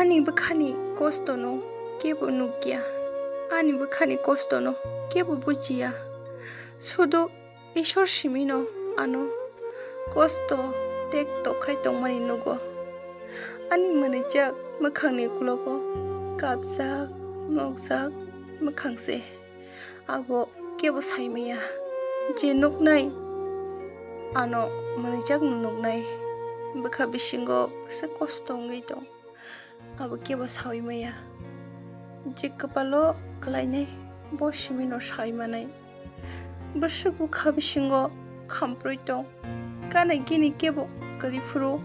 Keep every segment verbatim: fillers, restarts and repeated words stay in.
Ani bwkhani kostono kebo nukya, ani bwkhani kostono kebo bujiya. Sudu Ishwar simino ano kosto tek tokhai tongmani nugo. Ani mwnwijak mwkhangni uklogo kapjak, mokjak mwkhang se. Abo kebo saimaya. Je nuknai, ano mwnwijakno nuknai. Bwkha bisingo kisa kosto wngwi tong. Abo kebo sawi maya. Je kwpalo kwlainai, bo simino sawi manai. Bwswk bwkha bisingo khamprwi tong. Kanai gini kebo kwrwi phuru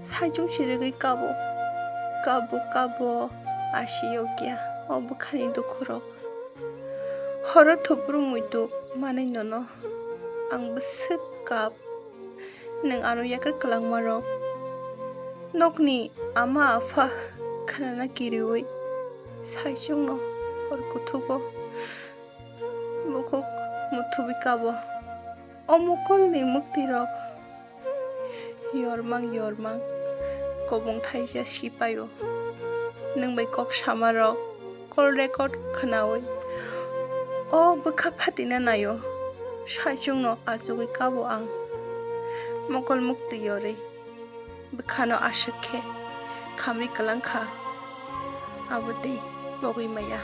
saichung chirigwi kabo. Kabo, kabo, asi yokya o bwkhani dukhurok. Horo thopru muitu manwi nono ang bwswk kap. Nwng ano yakar kwlangmarok, nokni ama apha khnana kiriui saichungno hor kuthugo bukhuk muthubwi kabo. O mokolni mwktwirok yormang yormang kobong thaisa sipaio. Nwng bai kok samarok call record khnaui o bwkha phatina naio. Saichungno achugwi kabo ang. Mokol muktwi yorwi bwkhano aswk khe khamri kwlang kha. Abo tei pogwi maya.